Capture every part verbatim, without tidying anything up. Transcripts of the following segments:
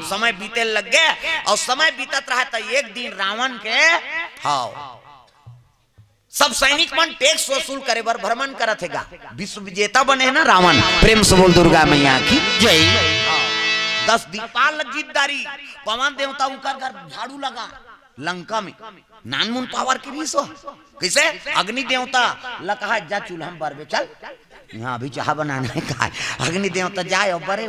समय बीते लग गे, अउ समय बीतत रहा त एक दिन रावण के, हाँ, सब सैनिक मन टैक्स वसूल करे बर भ्रमण करत हे गा। विश्व विजेता बने हे ना रावण। प्रेम से बोल दुर्गा मैया की जय। दस दिक्पाल ल गीत डारिस, पवन देवता उकर घर झाड़ू लगा, लंका में नानमुन पावर के रिहिस हो। कइसे? अग्नि देवता ल कहा, "जा चूल्हा में बरबे, चल, यहाँ अभी चाह बनाना हे," कहा। अग्नि देवता जाय अउ बरे,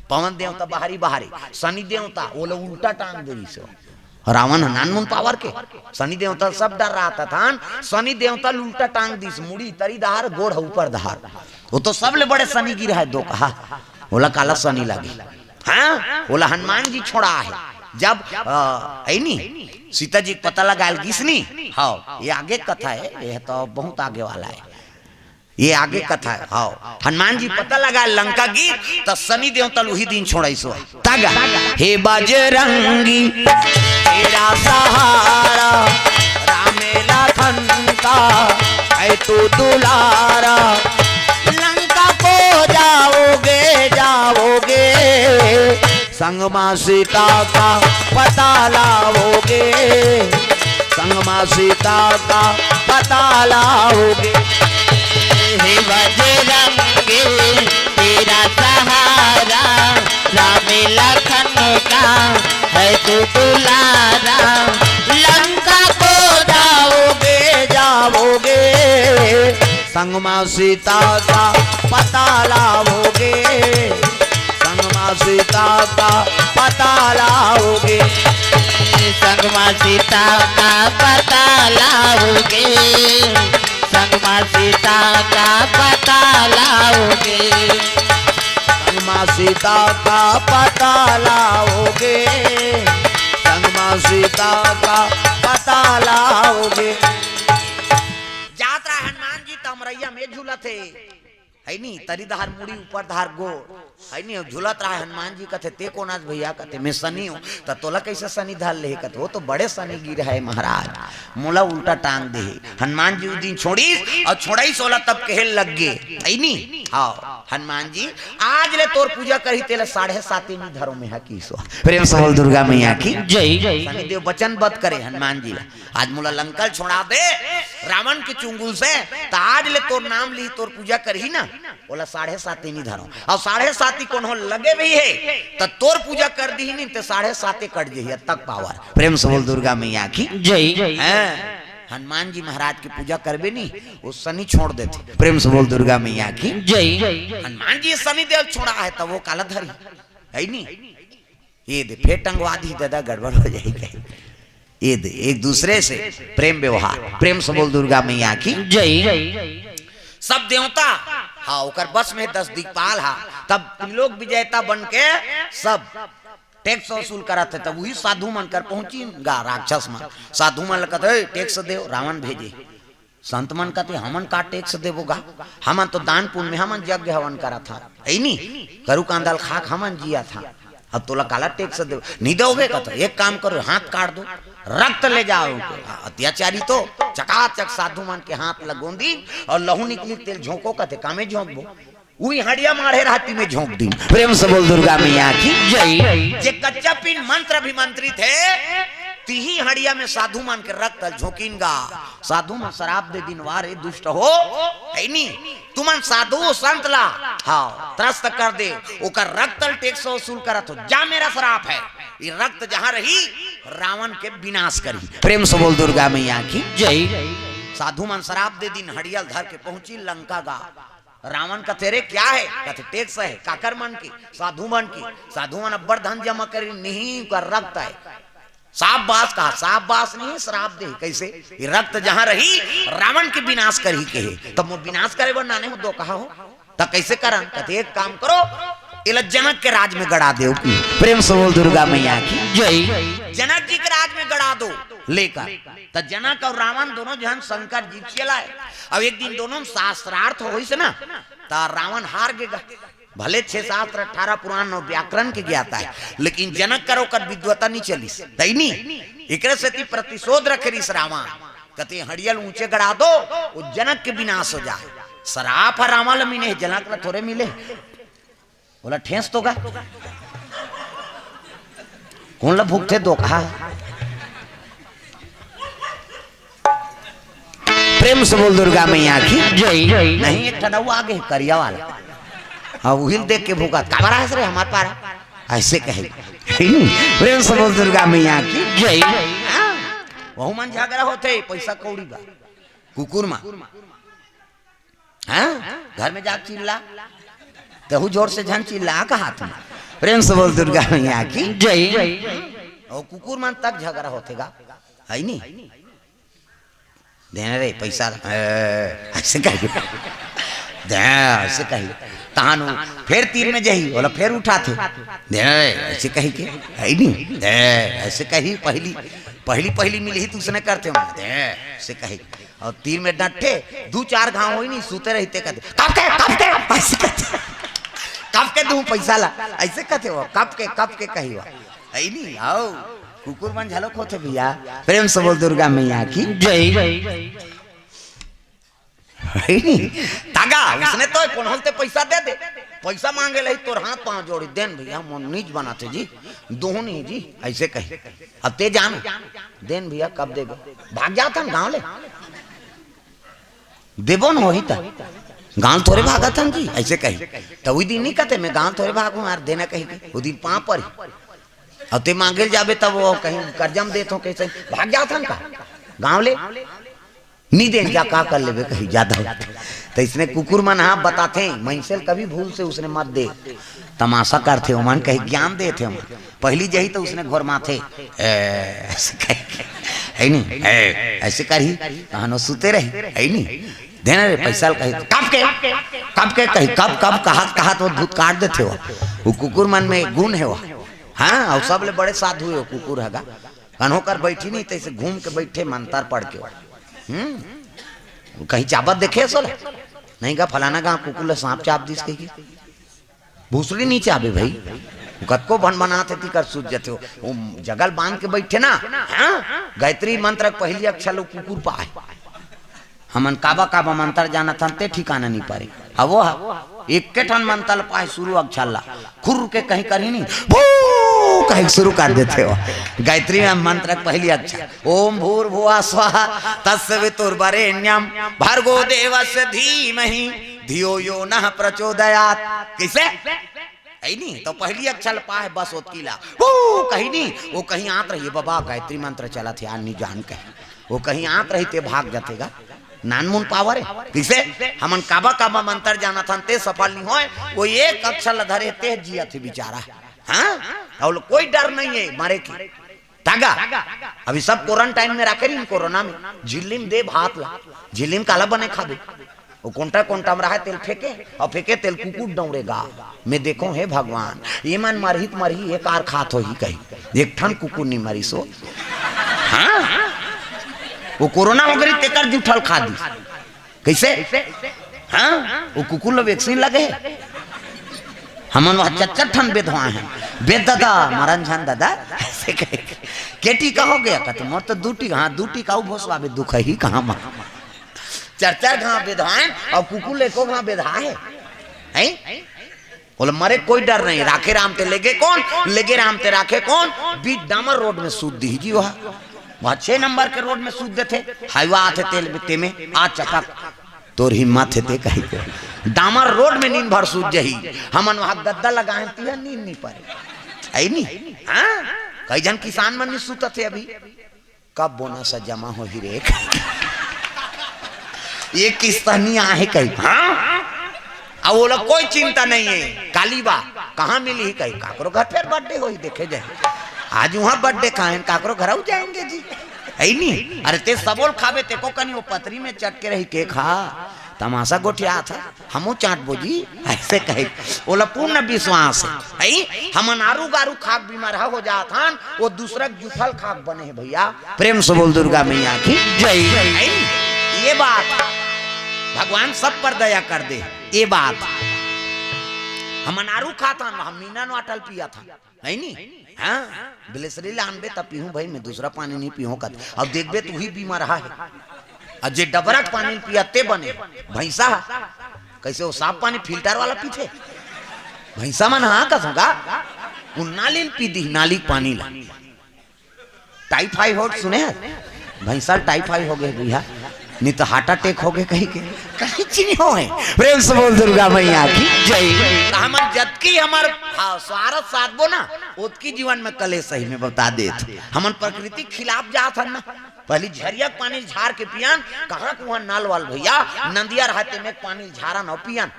पवन देवता बाहरी बाहरे, शनि देवता ओला उल्टा टांग दे रिहिस हो। रावण ह नानमुन पावर के, शनि देवता सब डर्रात हन, शनि देवता ल उल्टा टांग दिस, मुड़ी तरी डहार, गोड़ ह ऊपर डहार। वो तो सबले बड़े शनि गिरहा हे, दो कहा, ओला काला शनि लगे। हाँ, ओला हनुमान जी छोड़ाय हे। जब, अ, है नी, सीता जी के पता लगाय ल गिस नी, हाँ, ये आगे कथा हे, ये तो बहुत आगे वाला हे। ये आगे कथा हे, हाँ। हनुमान जी पता लगाय ल लंका गिस, त शनि देवता ल उही दिन छोड़ाइस हो। तग, हे बजरंगी तेरा सहारा, राम लखन का है तू दुलारा, लंका को जाओगे, जाओगे, संग माँ सीता का पता लाओगे, संग माँ सीता का पता लाओगे। हे बजरंगी तेरा सहारा, राम लखन का है तू दुलारा, लंका को जाओगे, जाओगे, संग माँ सीता का पता लाओगे, संग माँ सीता का पता लाओगे, संग माँ सीता का पता लाओगे, संग माँ सीता का पता लाओगे, संग माँ सीता का पता लाओगे, संग माँ सीता का पता लाओगे। जात रहा हनुमान जी त अमरैया में झूलत हे, है नी, तरी डहार मुड़ी ऊपर डहार गोड़, है नी, झूलत रहा। हनुमान जी कथे, "ते कोन अस भैया?" कथे, "मैं शनि हूँ।" "त तोला कइसे शनि धर ले?" कथे, "वो तो बड़े शनि गिरहा हे महाराज, मोला उल्टा टांग दे हे।" हनुमान जी उ दिन छोड़िस अउ छोड़ाइस ओला, तब कहे लग गे, है नी, हाँ, हनुमान जी आज ले तोर पूजा करही तेला साढ़े साती नी धरों मैं हा किसो। प्रेम से बोल दुर्गा मैया की जय। शनिदेव वचनबद्ध करे हनुमान जी ला, आज मोला लंका ल छोड़ा दे रावण के चुंगुल से, त आज ले तोर नाम लिही, तोर पूजा करही ना, ओला साढ़े साती नी धरों। अउ साढ़े साती कोनो लगे भी हे, त तोर पूजा कर दिही नी, त साढ़े साती कट जही, अतक पावर। प्रेम से बोल दुर्गा मैया की जय। हैं? हनुमान जी महाराज के पूजा करबे नी, वो शनि छोड़ देथे। प्रेम से बोल दुर्गा मैया की जय। हनुमान जी शनिदेव छोड़ाय हे, त वो काला धरही, है नी? ये दे, फेर टंगवा दिही दादा, गड़बड़ हो जाही कहे। ये दे, एक दूसरे से प्रेम व्यवहार। प्रेम से बोल दुर्गा मैया की जय। सब देवता, हाँ, ओकर बस में दस दिक्पाल हा, तब त्रिलोक विजेता बन के सब टैक्स वसूल करत हे, तब उही साधु मन कर पहुंचिन गा राक्षस मन। साधु मन ल कथे, "ए, टैक्स देव, रावण भेजे।" संत मन कथे, "हमन का टैक्स देबो गा? हमन तो दान पुण्य में हमन यज्ञ हवन करत हन, है नी? करू कांदा ल खाके हमन जियत हन। अब तोला काला टैक्स देबो?" "नहीं दोगे?" कथे, "एक काम करो, हाथ काट दो, रक्त ले जाओ उनके।" हाँ, अत्याचारी तो चकाचक साधु मन के हाथ ल गोंदिन अउ लहू निकली, तेला झोंको, कथे, "कामे झोंकबो?" उही हड़िया माढ़े रहती में झोंक दिन। प्रेम से बोल दुर्गा मैया की जय। जे कच्चा पिन मंत्र अभिमंत्रित हे, तिही हड़िया में साधु मन के रक्त ल झोंकिन गा। साधु मन श्राप दे दिन, "वाह रे दुष्ट हो, है नी, तुमन साधु संत ला, हाँ, त्रस्त कर दे, ओकर रक्त ल टैक्स वसूल करत हो, जा, मेरा श्राप है, ये रक्त जहाँ रही, रावण के विनाश करही।" प्रेम से बोल दुर्गा मैया की जय। साधु मन श्राप दे दिन, हड़िया ल धर के पहुंची लंका गा। रावण कथे, "रे, क्या है?" कथे, "टैक्स है।" "काकर मन के?" "साधु मन के।" "साधु मन अब्बड़ धन जमा करे?" "नहीं, उनका रक्त है।" "शाबाश," कहा, "शाबाश नहीं, श्राप दे।" "कइसे?" "ये रक्त जहाँ रही, रावण के विनाश करही कहे।" "तब मोर विनाश करे बर नाने हो दो कहा हो, त कइसे करन?" कथे, "एक काम करो, एला जनक के राज में गड़ा देव।" प्रेम से बोल दुर्गा मैया की जय। जनक जी के राज में गड़ा दो लेकर। त जनक अउ रावण दोनों झन शंकर जी के चेला हे। अब एक दिन दोनों में शास्त्रार्थ होइस ना, त रावण हार गे गा। भले छह शास्त्र, अठारह पुराण, नौ व्याकरण के ज्ञाता हे, लेकिन जनक कर ओकर विद्वता नहीं चलिस, तइनी। एकरे सेती प्रतिशोध रखे रिहिस रावण। कथे, "हड़िया ल ऊंचे गड़ा दो, वो जनक के विनाश हो जाए।" श्राप ह रावण ल मिले, जनक ल थोरे मिले। ओला ठेस तो गा। कोन ला भूखथे दोखा? प्रेम से बोल दुर्गा मैया की जय। नहीं, एक ठन अउ आगे करिया वाला। हाँ, उहिल देख के भूखा, "काबर आस रे हमार पारा?" ऐसे कहे। प्रेम से बोल दुर्गा मैया की जय। हाँ, वहू मन झगड़ा होथे, पैसा कौड़ी बा। कुकुर मन। हाँ? घर में जाके चिल्ला। तहू जोर से झन चिल्ला, कहा तुम। प्रेम से बोल दुर्गा मैया की जय। अउ कुकुर मन तक झगड़ा होथे गा। है नी? देना रे पैसा। ए, ऐसे कही। दे, ऐसे कही। तहान वो फेर तीर में जही, ओला फेर उठाथे। देना रे, ऐसे कही के। है नी? दे, ऐसे कही पहली, पहली, पहली मिलही त उसने करथे हम। दे, ऐसे कही। अउ तीर में डंटथे, दू चार घांव होही नी, सुते रहिथे कथे, "कब के, कब के?" ऐसे कथे। "कब के दूं पैसा ला?" ऐसे कथे वो, "कब के, कब के?" कही वो। है नी? आओ, कुकुर मन झलक होथे भैया। प्रेम से बोल दुर्गा मैया की जय। है नी? तागा, उसने तो कोन होलते पैसा दे दे। पैसा मांगे लही तोर हाथ पांव जोड़ी, "देन भैया, मोन नीच बनाथे जी, दोहन ही जी," ऐसे कही। अब ते जान, "देन भैया, कब देबे?" भाग जात हन गांव ले। देबो न होही त। "गांव थोरे भागत हन जी," ऐसे कही। त उही दिन नी कथे, "मैं गांव थोरे भागूं यार, देना कही के।" वो दिन पांव परी। अब ते मांगे ल जाबे तब वो कहीं कर्जा म देत हो, कैसे भाग जात हन का गांव ले? "नी देन जा, का कर लेबे," कही जादा हो। त इसने कुकुर मन हा बताथे, "मइनसे ल कभी भूल से उसने मत दे।" तमाशा करथे ओमन, कही ज्ञान देथे ओमन। पहली जही त उसने घोरमाथे, "ए," ऐसे कही, है नी? "ए," ऐसे करही, तहन वो सुते रही, है नी? "देना रे पैसा ल," कही, "कब के? कब के?" कही, "कब, कब?" कहत, कहत वो धुतकार देथे वो। वो कुकुर मन में गुण हे वो। हाँ, अउ सबले बड़े साधु हे वो कुकुर ह गा। कन्हो कर बैठी नहीं, तैसे घूम के बैठे मंतर पढ़ के। हम्म, कहीं चाबत देखे सोला? "नहीं गा, फलाना गांव कुकुर ले सांप चाब दिस कही के।" भूसड़ी नी चाबे भाई, कतको भन बनात हे, तिकर सूझ जथे। वो जगल बांध के बैठे ना, हाँ? गायत्री मंत्र के पहली अक्षर लो कुकुर पाए। हमन काबा काबा मंत्र जानत हन, ते ठिकाना नी परे। अब वो ह, एक के ठन मंत्र पाए शुरू अक्षर ला, खुर के कहीं करही नी, भू कहे शुरू कर देथे वो। गायत्री मंत्र के पहली अक्षर, "ओम भूर्भुवः स्वः तस्य वितुर्वरेण्यं भर्गो देवस्य धीमहि धियो यो नः प्रचोदयात्।" कैसे? है नी? तो पहली अक्षर पाए बस ओतकी ला, वो कही नी, वो कहीं आत रही, "बाबा, गायत्री मंत्र चलत हे यार, नी जान," कही। वो कहीं आत रही, ते भाग जाथे गा। नानमुन पावर हे। किसे? हमन काबा काबा मंत्र जानत हन, ते सफल नी होय। वो एक अक्षर ला धरे, ते जियत हे बेचारा। हाँ? अउ कोई डर नहीं हे मरे के। तागा, अभी सब क्वारंटाइन में राखे रहिन, कोरोना में। झिल्ली म दे भात ला, झिल्ली म काला बने खाबे। वो कोंटा कोंटा म रहा, तेल फेंके, अउ फेंके तेल कुकुर डौरेगा। मैं देखो, हे भगवान, ये मन मरही त मरही, एक आर खात होही कही। एक ठन कुकुर नी मरिस वो। हाँ? वो कोरोना हो गई, तेकर जुठल खा दी। कैसे? हाँ? वो कुकुर लो वैक्सीन लगे हे। हमन वहाँ चच्चर ठन बेधवाए हन। "बेद ददा, मरन झन ददा।" ऐसे कहे। "के टीका हो गया?" कहते, "मोर तो दू टीका।" "हाँ, दू टीका अउ भोसवाबे, दुख ही कहाँ मा।" चार चार घाव बेधवाए अउ कुकुर ले एको घाव बेधा हे। हैं? बोले, "मरे कोई डर नहीं, राखे राम ते लेगे कौन, लेगे राम ते राखे कौन।" बीच डामर रोड में सूत दी जी वहाँ। वहाँ छह नंबर के रोड में सूत देथे, हाईवा आथे तेल में, ते में, आ चपक। तोर हिम्मत हे ते कही के। डामर रोड में नींद भर सूत जही। हमन वहाँ गद्दा लगाए, तिहा नींद नहीं परे। है नी? हाँ? कई झन किसान मन नहीं सूतत हे अभी। "कब बोनस जमा होही रे?" "ये किस्त नहीं आहे कही।" हाँ? अब वो लोग कोई चिंता नहीं है। काली बा, कहाँ मिली ही कही? काकरो घर फेर बर्थडे होही, देखे जाए। आज वहाँ बर्थडे कहाँ है, काकरो घर आऊ जाएंगे जी। है नी? अरे ते सबोल खाबे, ते को कनी वो पतरी में चट के रही के खा। तमाशा गोठिया था, हमू चाटबो जी, ऐसे कहे। ओला पूर्ण विश्वास है। है? हमन आरू गारू खाक बीमार हो जात हन, वो दूसरा के जुठल खाक बने हे भैया। प्रेम से बोल दुर्गा मैया की जय। है? ये बात भगवान सब पर दया कर दे। ये बात हमन आरू खात हन, हम मीना नोटल पियत हन। है नी? हाँ, बिलेसरी लानबे त पीहूं भाई, मैं दूसरा पानी नहीं पीहूं कत। अब देखबे तू ही बीमार रहा है। अब जे डबरा के पानी पिया ते बने, भैंसा कैसे वो साफ पानी फिल्टर वाला पीथे? भैंसा मन हाँ कस होगा। वो नाली ल पी दी, नाली के पानी ला। टाइफाइड सुने हैं? भैंसा टाइफाइड हो गए भैया, नहीं तो हार्ट अटैक हो गए कहीं के, कहीं चीनी हो है। प्रेम से बोल दुर्गा मैया की जय। हमन जतकी हमर, हाँ, स्वार्थ साधबो ना, ओतकी जीवन में कलेश सही में बता देत। हमन प्रकृति के खिलाफ जात हन ना। पहली झरिया के पानी झार के पियन, कहाँ कुआं नल वाल भैया, नंदिया रहते में पानी झारन अउ पियन,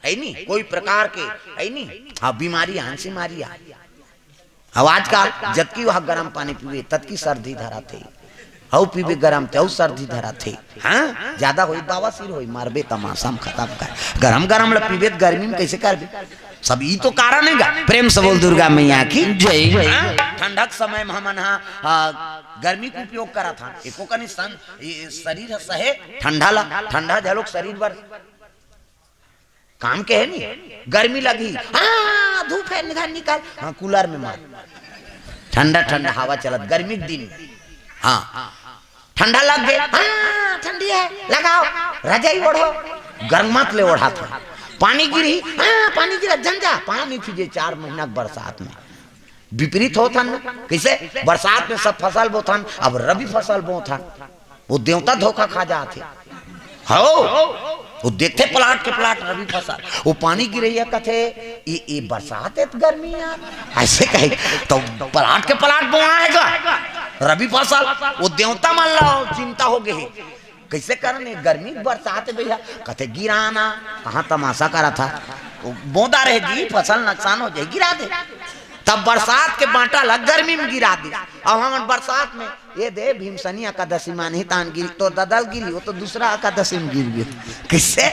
है नी? कोई प्रकार के, है नी? हाँ, बीमारी आन से मारी आ। अब आजकल जतकी वह गरम पानी पीबे, ततकी सर्दी धरत हे। हऊ पीबे गरम, ते हऊ सर्दी धरत हे। हाँ, ज्यादा होई, बवासीर होई, मारबे तमाशा में खत्म कर। गरम गरम ल पीबे त गर्मी में कैसे करबे? सब ई तो कारण हे गा। प्रेम से बोल दुर्गा मैया की जय। हाँ, ठंडा के समय में हमन हा, आ, गर्मी के उपयोग करत हा। एको कनी संग, ये शरीर ह सहे ठंडा ला, ठंडा झलोक शरीर बर काम के है नी। गर्मी लगी, हाँ, धूप है, निकाल, निकाल, हाँ, कूलर में मार, ठंडा ठंडा हवा चलत गर्मी के दिन। हाँ, ठंडा लग गए, हाँ, ठंडी है, लगाओ, रजाई ओढ़ो, गर्मात ले ओढ़ा था। पानी गिरी, हाँ, पानी गिरा, जन जा, पानी पीजे चार महीना के बरसात में। विपरीत होत हन ना, कैसे? बरसात में सब फसल बोथन, अब रबी फसल बोथन, वो देवता धोखा खा जात हे। हो, वो देखथे प्लाट के प्लाट रबी फसल, वो पानी गिरैया कथे, "ये, ये बरसात हे त गर्मी यार," ऐसे कहे। तो प्लाट के प्लाट बोआ हे गा रबी फसल, वो देवता मन ला चिंता हो गए हे। कैसे करन, ये गर्मी के बरसात हे भैया, कथे गिराना, कहाँ तमाशा करा था, वो बोदा रहे जी, फसल नुकसान हो जाए, गिरा दे। तब बरसात के बांटा ला गर्मी में गिरा दे। अब हमन बरसात में ये दे भीमसनी एकादशी मानही तान गिरी, तो ददल गिरी, वो तो दूसरा एकादशी में गिर गए। किससे?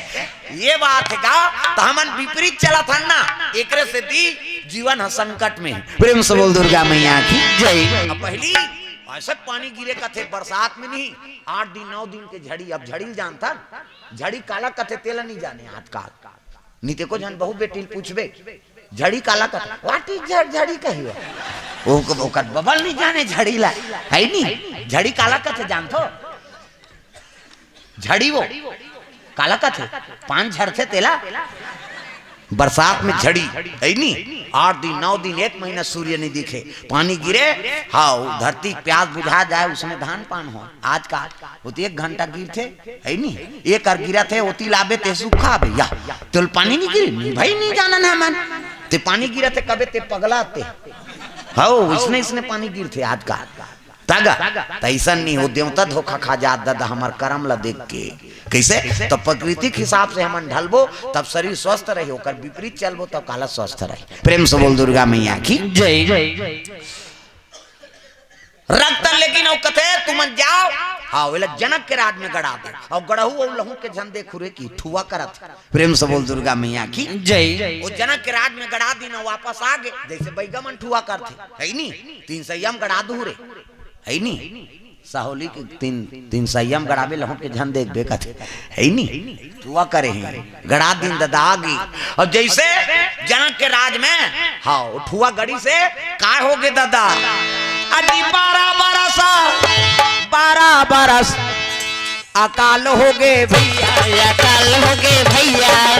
ये बात हे गा, तो हमन विपरीत चलत हन ना, एकरे सेती जीवन ह संकट में हे। प्रेम से बोल दुर्गा मैया की जय। अब पहली ऐसे पानी गिरे कथे बरसात में नहीं, आठ दिन नौ दिन के झड़ी, अब झड़ी ल जानथन, झड़ी काला कथे तेला नहीं जाने आजकल। नहीं ते को झन बहू बेटी ल पूछबे, झड़ी काला कथे, "What is झड़-, झड़ी कही हो?" वो, ओकर बबल नहीं जाने झड़ी ला, है नी? झड़ी काला कथे जानथो? झड़ी वो काला कथे, पान झरथे तेला। बरसात में झड़ी, है नी? आठ दिन, नौ दिन, एक महीना सूर्य नहीं दिखे, पानी गिरे, हाँ, वो धरती के प्यास बुझा जाए, उसमें धान पान हो। आज का वो तो एक घंटा गिरथे, है नी? एक अर गिरत हे, ओती लाबे ते सुखाबे या। तोल पानी नहीं गिरी? नहीं भाई, नहीं जानन हमन। ते पानी गिरत हे कबे ते पगला ते। हौ, इसने, इसने पानी गिरथे आज का। तगा, तैसन नहीं हो, देवता धोखा खा जात दादा हमर करम ला देख के। कैसे? तो प्रकृति के हिसाब से हमन ढलबो, तब शरीर स्वस्थ रही, ओकर विपरीत चलबो, तब काला स्वस्थ रही। प्रेम से बोल दुर्गा मैया की जय। रक्त लेकिन अउ कथे, "तुमन जाओ, हाँ, ओला जनक के राज में गड़ा दे।" अउ गड़हू अउ लहू के झन देखू रे की ठुआ करत। प्रेम से बोल दुर्गा मैया की जय। वो जनक के राज में गड़ा दीन, वापस आ गे, जैसे बैगा मन ठुआ करथे, है नी? तीन सैया में गड़ा दू रे, है नी? सहोली के तीन, तीन सैया में गड़ाबे, लहू के झन देखबे कथे, है नी? ठुआ करे हे, गड़ा दीन ददा आगी। अउ जैसे जनक के राज में, हाँ, वो ठुआ गड़ी से काय हो गे ददा? अजी बारह बरस, बारह बरस अकाल हो गे भैया, अकाल हो गे भैया।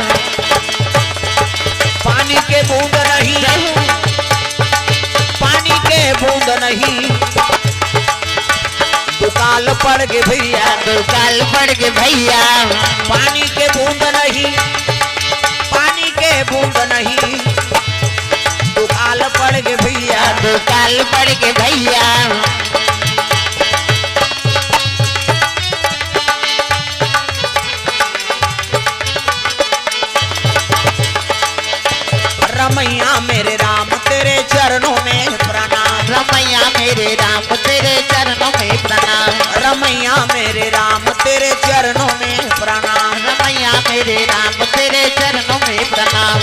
पानी के बूंद नहीं, पानी के बूंद नहीं, दुकाल पड़ गे भैया, दुकाल पड़ गे भैया। पानी के बूंद नहीं, पानी के बूंद नहीं, दुकाल पड़ गे भैया, दुकाल पड़ गे भैया। रमैया मेरे राम तेरे चरणों में प्रणाम। रमैया मेरे राम तेरे चरणों में प्रणाम। रमैया मेरे राम तेरे चरणों में प्रणाम। रमैया मेरे राम तेरे चरणों में प्रणाम।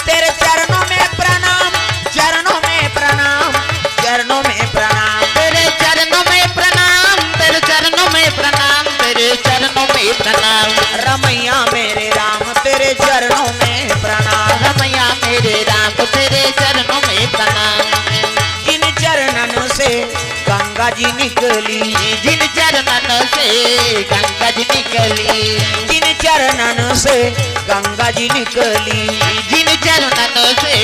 तेरे चरणों में प्रणाम, चरणों में प्रणाम, चरणों में प्रणाम। तेरे चरणों में प्रणाम, तेरे चरणों में प्रणाम, तेरे चरणों में प्रणाम। रमैया मेरे राम तेरे चरणों में प्रणाम। रमैया मेरे राम तेरे चरणों में प्रणाम। जिन चरणन से गंगा गंगा जी निकली, जिन चरणन से गंगा जी निकली, जिन चरणन से गंगा जी निकली, जिन चरणन से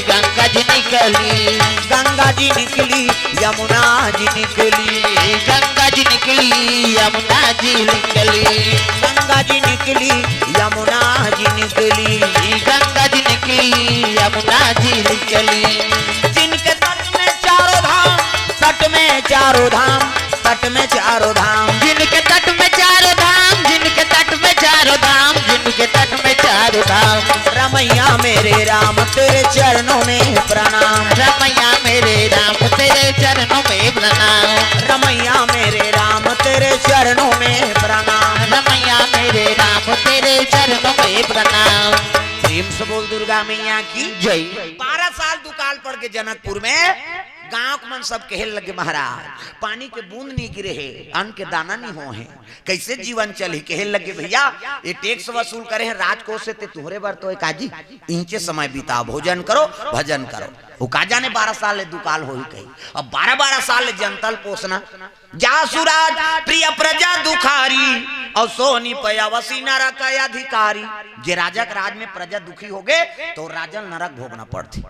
गंगा जी निकली। गंगा जी निकली, यमुना जी निकली, गंगा जी निकली, यमुना जी निकली। गंगा जी निकली, यमुना जी निकली, गंगा जी निकली, यमुना जी निकली। जिनके तट में चारों धाम, तट में चारों धाम, तट में चारों धाम। जिनके तट में चारों धाम, जिनके तट में चारों धाम, जिनके तट में चारों धाम। रमैया मेरे राम, तेरे चरणों में प्रणाम। रमैया मेरे राम, तेरे चरणों में प्रणाम। रमैया मेरे राम, तेरे चरणों में प्रणाम। रमैया मेरे राम, तेरे चरणों में प्रणाम। प्रेम से बोल दुर्गा मैया की जय। बारह साल दुकाल पड़ के जनकपुर में गांव के मन सब कहे लगे, महाराज, पानी के बूंद नहीं गिरे हे, अन्न के दाना नहीं हो हे, कैसे जीवन चलही? कहे लगे, भैया, ये टैक्स वसूल करे हे राजकोष से, ते तुहरे बर तो एक आजी इंचे समय बिताओ, भोजन करो, भजन करो। वो का जाने बारह साल ले दुकाल होही कही। अब बारह बारह साल ले जनता ल पोसना, जासु राज प्रिय प्रजा दुखारी, और सोनी पयावसी नरक अधिकारी। जे राजा के राज में प्रजा दुखी हो गए, तो राजा ल नरक भोगना पड़थे।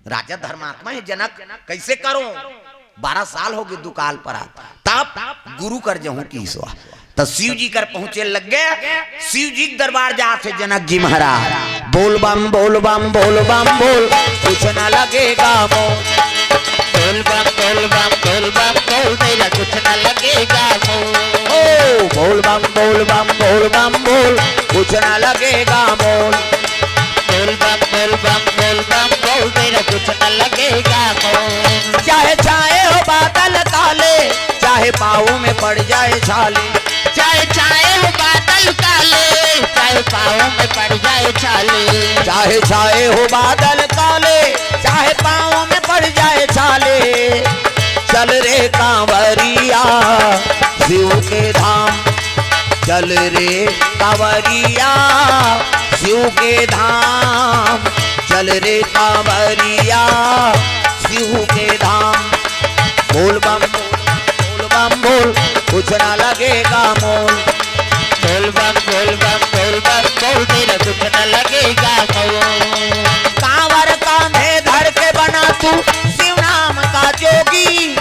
राजा धर्मात्मा हे जनक, कैसे करो? बारह साल हो गए दुकाल पर आत, तब गुरु कर जहूं की ईश्वर। तो शिव जी कर पहुंचे लग गए, शिव जी के दरबार जात हे जनक जी महाराज। बोल बम, बोल बम, बोल बम, बोल, कुछ न लगेगा मोल। बोल बम, बोल बम, बोल बम, बोल, तेरा कुछ न लगेगा मोल। ओ, बोल बम, बोल बम, बोल बम, बोल, कुछ न लगेगा मोल। बोल बम, बोल बम, बोल बम, बोल, तेरा कुछ न लगेगा मोल। चाहे छाए हो बादल काले, चाहे पाँव में पड़ जाए छाले। चाहे छाए हो बादल काले, चाहे पाँव में पड़ जाए छाले। चाहे छाए हो बादल काले, चाहे पाँव में पड़ जाए छाले। चल रे कांवरिया शिव के धाम, चल रे कांवरिया शिव के धाम, चल रे कांवरिया शिव के धाम। बोल बम, बोल बम, बोल, कुछ ना लगेगा मोल। बोल बम, बोल बम, बोल बम, बोल, तेरा कुछ ना लगेगा मोल। कांवर कांधे धर के बना तू शिव नाम का जोगी,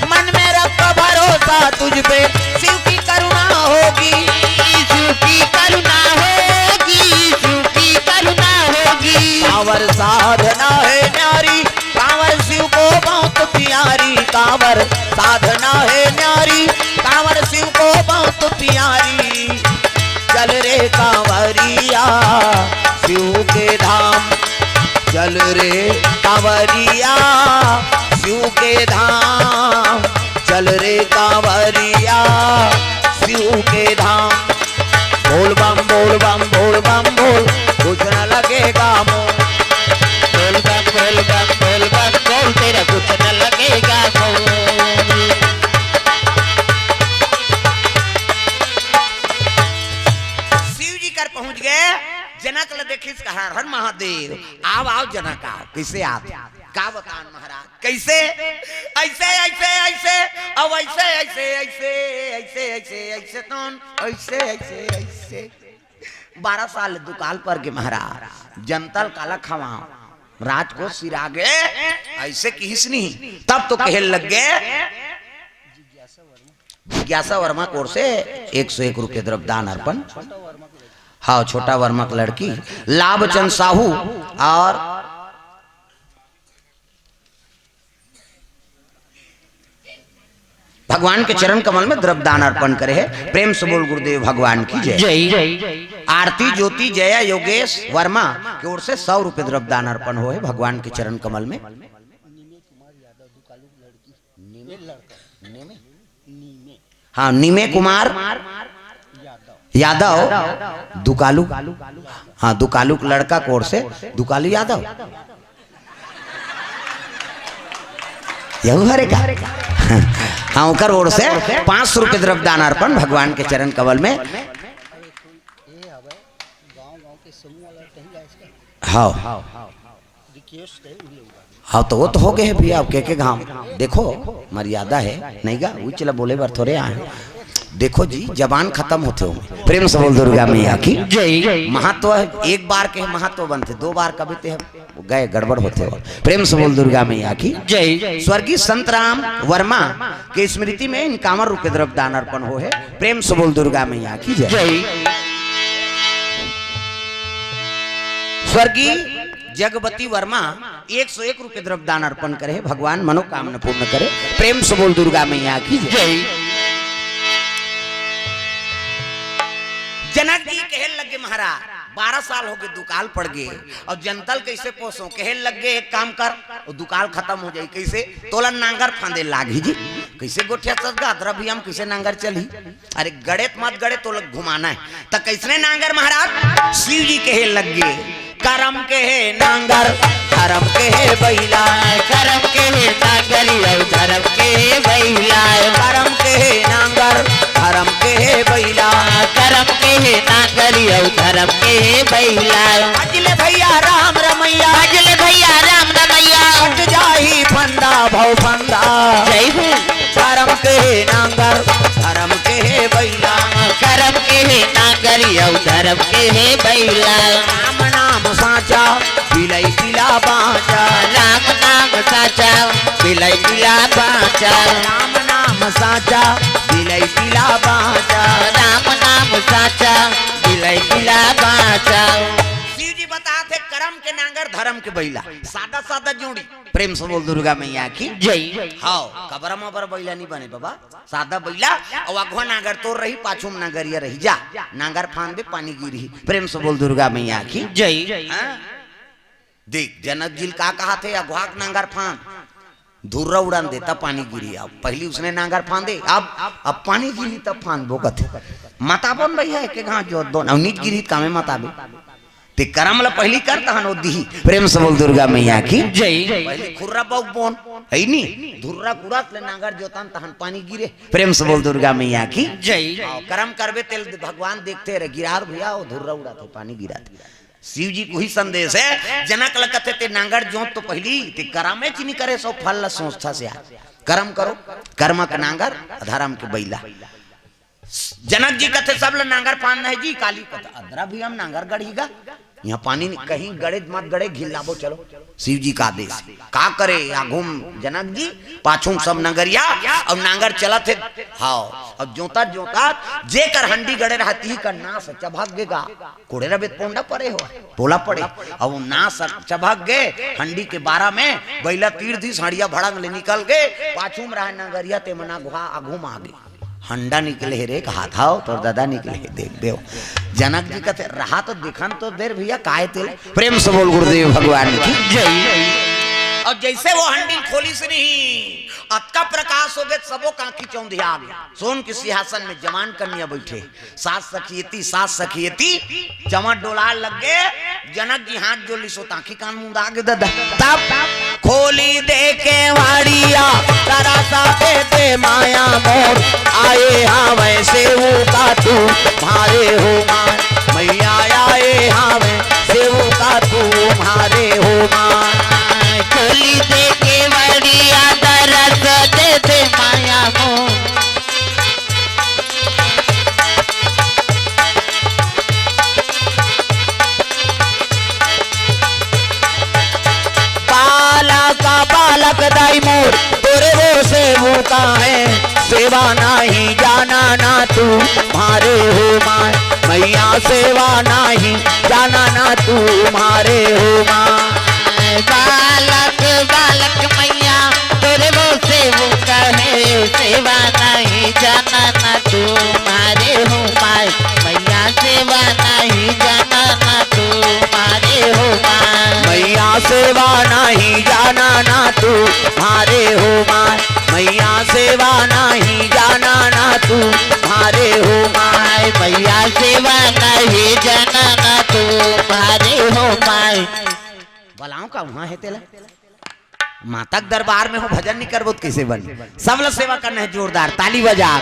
मन में रख भरोसा तुझ पे, शिव की करुणा होगी। शिव की करुणा होगी, शिव की करुणा होगी। कांवर साधना है न्यारी, कांवर शिव को बहुत प्यारी। कांवर साधना है न्यारी, कांवर शिव को बहुत प्यारी। चल रे कांवरिया शिव के धाम, चल रे कांवरिया शिव के धाम, चल रे कांवरिया शिव के धाम। बोल बम, बोल बम, बोल बम, बोल, कुछ न लगेगा मोल। बोल बम, बोल बम, बोल बम, बोल, तेरा कुछ न लगेगा मोल। शिव जी कर पहुंच गए, जनक ल देखिस, कहा, "हर हर महादेव, आव, आव जनक, आव।" कैसे आत? का बतान महाराज, कैसे? ऐसे, ऐसे, ऐसे, अब ऐसे, ऐसे, ऐसे, ऐसे, ऐसे, ऐसे, तौन, ऐसे, ऐसे, ऐसे। बारह साल दुकाल पर गे महाराज, जनता ल काला खवाओ, राजकोष सिरा गे, ऐसे किहिस नहीं। तब तो कहे लग गए, जिज्ञासा वर्मा कोर से एक सौ एक रुपये द्रव्य दान अर्पण। हाँ, छोटा वर्मा की लड़की लाभ चंद साहू और भगवान के चरण कमल में द्रव्य दान अर्पण करे हे। प्रेम से बोल गुरुदेव भगवान की जय। जय। आरती ज्योति जया योगेश वर्मा की ओर से सौ रुपये द्रव्य दान अर्पण होहे भगवान के चरण कमल में। हाँ, निमे कुमार यादव, दुकालू। हाँ, दुकालू के लड़का कोर से दुकालू यादव। यहू हरे का? हाँ, ओकर ओर से पाँच सौ रुपये द्रव्य दान अर्पण भगवान के चरण कमल में। हाँ, हाँ, तो वो तो हो गए हैं भैया, अब के के घाम। देखो, मर्यादा हे, नहीं गा, उच ला बोले बर थोरे आए। देखो जी, जबान खतम होथे ओमे। प्रेम से बोल दुर्गा मैया की। जय। महत्व हे, एक बार के महत्व बनथे, दो बार कबे ते गए, गड़बड़ होथे। प्रेम से बोल दुर्गा मैया की। जय। स्वर्गीय संतराम वर्मा के स्मृति में इनकावन रुपये द्रव्य दान अर्पण होहे। प्रेम से बोल दुर्गा मैया की जय। जय। स्वर्गीय जगपति वर्मा एक सौ एक रुपये द्रव्य दान अर्पण करे हे, भगवान मनोकामना पूर्ण करे। प्रेम से बोल दुर्गा मैया की जय। जय। जनक जी कहे लगे, महाराज, बारह साल हो गए, दुकाल पड़ गए, अउ जनता ल कइसे पोसों? कहे लगे, एक काम कर, वो दुकाल खतम हो जाही, कइसे? तोला नांगर फांदे लागही जी। कइसे गोठियाथस गा, अदरा भी हम कइसे नांगर चलही? अरे गड़े त मत गड़े, तोला घुमाना हे। त कइसने नांगर महाराज? शिव जी कहे लगे, करम के हे नांगर, धरम के हे बइला। करम के हे नांगर अउ धरम के हे बइला। करम के हे नांगर, धरम के हे बइला। करम के हे नांगर अउ धरम के हे बइला। अजले भैया राम रमैया। अजले भैया राम रमैया। कट जाही फंदा भव फंदा। जय हो। करम के हे नांगर, धरम के हे बइला। करम के हे नांगर अउ धरम के हे बइला। राम नाम साँचा, बिलई पिला बाँचा। राम नाम साँचा, बिलई पिला बाँचा। राम नाम साँचा, बिलई पिला बाँचा। राम नाम साँचा, बिलई पिला बाँचा। शिव जी बतात हे, करम के नांगर, धरम के बइला। सादा सादा जोड़ी। प्रेम से बोल दुर्गा मैया की। जय। हव, कबरा मबरा बइला नहीं बने बाबा, सादा बइला। अउ अगवा नांगर तोर रही, पाछू में नांगरिया रही। जा, नांगर फांदबे, पानी गिरही। प्रेम से बोल दुर्गा मैया की। जय। हाँ? देख, जनक जी ल का कहाथे, अगवा के नांगर फांद, धुर्रा उड़न दे, तब पानी गिरही। अब पहिली उसने नांगर फांदे, अब, अब पानी गिरही, तब फांदबो कथे। मताबो न भैया, एक एक हाथ जोत दो न, अउ नीच गिरही, कामे मताबे। ते करम ल पहिली कर, तहन ओ दिही। प्रेम से बोल दुर्गा मैया की। जय। पहिली खुर्रा बउक बोन, हे नी? धुर्रा कुड़त ले नांगर जोतन, तहन पानी गिरे। प्रेम से बोल दुर्गा मैया की। जय। हाँ, करम करबे तेल भगवान देखथे रे, गिरार भैया, वो धुर्रा उड़त हे, पानी गिरत हे। शिव जी के उही संदेश हे, जनक ल कथे ते नांगर जोत तो पहिली, ते करमे च नी करे, सो फल ल सोचथस यार। करम करो, करम के नांगर, धरम के बइला। जनक जी कथे, "सब ल नांगर फांदना हे जी।" काली कथे, "अदरा भी हम नांगर गढ़ही गा, इहाँ पानी नहीं, कहीं गड़े मत गड़े, घिल्लाबो चलो।" शिव जी का आदेश। का करे, आघू म जनक जी, पाछू म सब नगरिया, अउ नांगर चलत हे। हव, अउ जोतत जोतत जेकर हंडी गड़े रहत, तिही कर नास चभक गे गा। कोड़े रबे त पोंडा परे हो, पोला पड़े। अउ वो नास चभक गे, हंडी के बारा में बइला तीर दिस, हंडिया भड़ंग ले निकल गे, पाछू म रहे नगरिया, ते मन अगवा आघू म आ गे। हंडा निकले हे रे, कहात हव, तोर ददा निकले हे, देख देव। जनक जी कथे, "रहा तो देखन तो दे रे भैया, काय तेला।" प्रेम से बोल गुरुदेव भगवान की जय। अउ जइसे वो हंडी ल खोलिस नहीं, अतका प्रकाश हो गे, सबो के आँखी चौंधिया गे। सोन के सिंहासन में जवान कन्या बइठे, सात सखी एती, सात सखी एती, जमा डोलाय लग गे। जनक जी हाथ जोड़ लिस, ओ त आँखी कान मुंदा गे ददा। तब खोली दे केवाड़िया, तरसा दे दे माया मोर, आए हावय सेवका तुम्हारे हो माय। मैया आए हावय सेवका तुम्हारे हो माय। खोली दे केवाड़िया, तरसा दे दे माया मोर। बालक बालक दाई मोर, तोरे वो सेवका हे, सेवा नाही जाना ना तुम्हारे हो माय। मैया सेवा नाही जाना ना तुम्हारे हो माय। बालक बालक मैया तोरे वो सेवका हे, सेवा नाही जाना ना तुम्हारे हो माय। मैया सेवा नाही जाना ना तुम्हारे हो माय। मैया सेवा नाही जाना ना तुम्हारे हो माय। मैया सेवा नाही जाना ना तुम्हारे हो माय। मैया सेवा नाही जाना ना तुम्हारे हो माय। बलाओ का उहाँ हे तेला? माता के दरबार में हो, भजन नहीं करबो त कइसे बन? सब ल सेवा करना हे जोरदार, ताली बजा।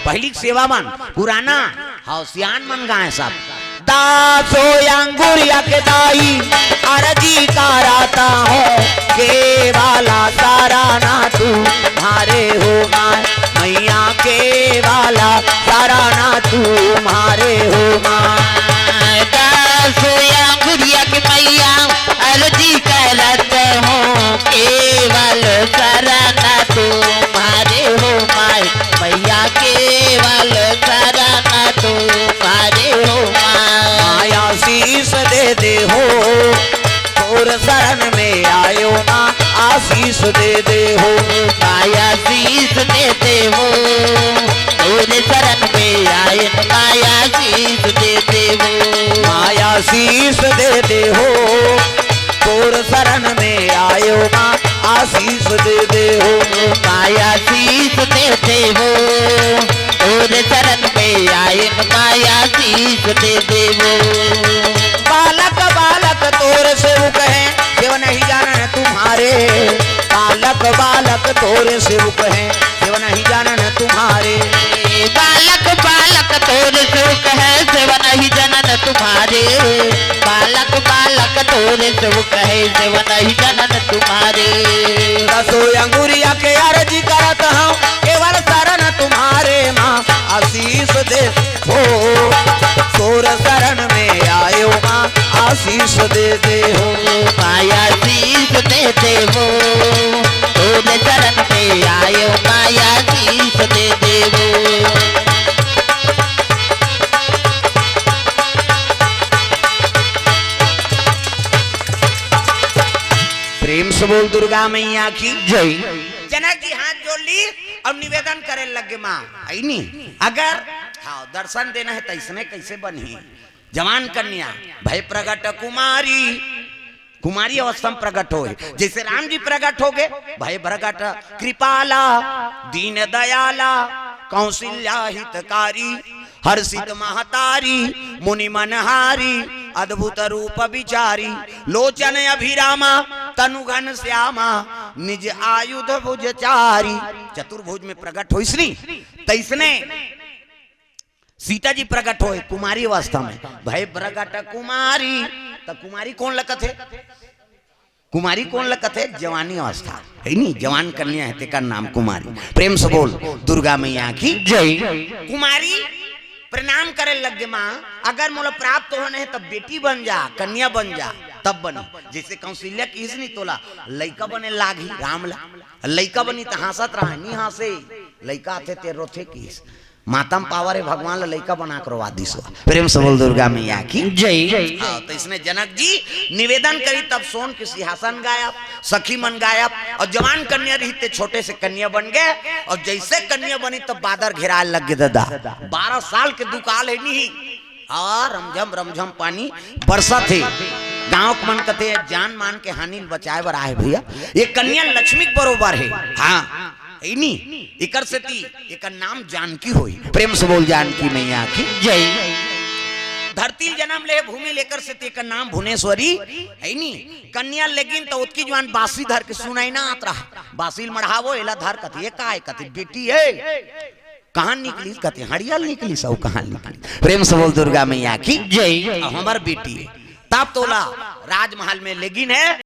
पहिली के सेवा मन, पुराना, हव, सियान मन गाए सब। दासो अंगुरिया के दाई, अरजी कराता हूँ, केवाला सारा ना तू तुम्हारे हो माँ। दस अंगुरिया के मैया अर्जी करत हों, केवल शरण तुम्हारे हो माई, मैया केवल शरण तुम्हारे हो माँ। माँ आशीष दे दे हो, तोर शरण में आयो माँ, आशीष दे दे हो। माँ आशीष दे दे हो, तोर शरण में आए माँ आशीष दे दे हो। माँ आशीष दे दे हो, तोर शरण में आयो माँ, आशीष दे दे हो। माँ आशीष दे दे हो, तोर शरण में आए माँ आशीष दे दे हो। बालक बालक तोर सेवक हैं, सेव नहीं जानन तुम्हारे। बालक बालक तोर सेवक हैं, सेव नहीं जानन तुम्हारे। बालक बालक तोर सेवक हैं, सेव नहीं जानन तुम्हारे। बालक बालक तोर सेवक हैं, सेव नहीं जानन तुम्हारे। दसो अंगुरिया के अर्जी करत हूँ, केवल शरण तुम्हारे माँ, आशीष दे हो। तोर शरण में आयो माँ, आशीष दे दे हो। माँ आशीष दे दे हो, तोर शरण में आयो माँ आशीष दे दे हो। प्रेम से बोल दुर्गा मैया की जय। जनक जी हाथ जोड़ ली और निवेदन करे लगे, माँ, आई नी, अगर हाँ दर्शन देना है तो इसने कैसे बनही? जवान कन्या भय प्रगट कुमारी, कुमारी अवस्था में प्रगट होए, जैसे राम जी प्रगट हो गए, भय प्रगट कृपाला, दीन दयाला, कौशल्या हितकारी, हर्षित महतारी, मुनि मनहारी, अद्भुत रूप विचारी, लोचन अभिरामा, तनु घन श्यामा, निज आयुध भुज चारी। चतुर्भुज में प्रगट होइस नी, तैसने सीता जी प्रगट होए कुमारी अवस्था में, भय प्रगट कुमारी। त कुमारी कोन ल कथे? कुमारी कोन ल कथे? जवानी अवस्था है नी, जवान कन्या है, तेकर नाम कुमारी। प्रेम से बोल दुर्गा मैया की जय। कुमारी प्रणाम करे लग गे, माँ, अगर मोला प्राप्त होना है तब बेटी बन जा, कन्या बन जा, तब बनी। जैसे कौशल्या किहिस नी, तोला लइका बने लागही राम ला, लइका बनी त हाँसत रहा, नी हाँसे, लइका आथे ते रोथे किहिस। माता म पावर हे, भगवान ला लइका बना के रोवा दिस हो। प्रेम से बोल दुर्गा मैया की जय। हाँ, तो इसने जनक जी निवेदन करी, तब सोन के सिंहासन गायब, सखी मन गायब, और जवान कन्या रही ते छोटे से कन्या बन गए, और जैसे कन्या बनी तब बादर घेराए लग गए दादा। बारह साल के दुकाल है नी, और रमझम रमझम पानी बरसत हे। गाँव के मन कथे जान मान के हानि ल बचाए बर आए भैया, ये कन्या लक्ष्मी के बरोबर है। हाँ, है नी, एकर सेती एकर नाम जानकी होई। प्रेम से बोल जानकी मैया की जय। धरती ल जन्म ले भूमि लेकर सेती एकर नाम भुवनेश्वरी है नी। कन्या लेकिन तो ओतकी जुवान बांसी धर के सुनाई ना आत रहा, बांसी ल मढ़ावो, एला धर कथे, ये का है? कथे बेटी है। कहाँ निकलिस? कथे हड़िया ल निकलिस, अउ कहाँ निकलिस? प्रेम से बोल दुर्गा मैया की जय। अब हमर बेटी है, तब तोला राजमहल में लेगिन है।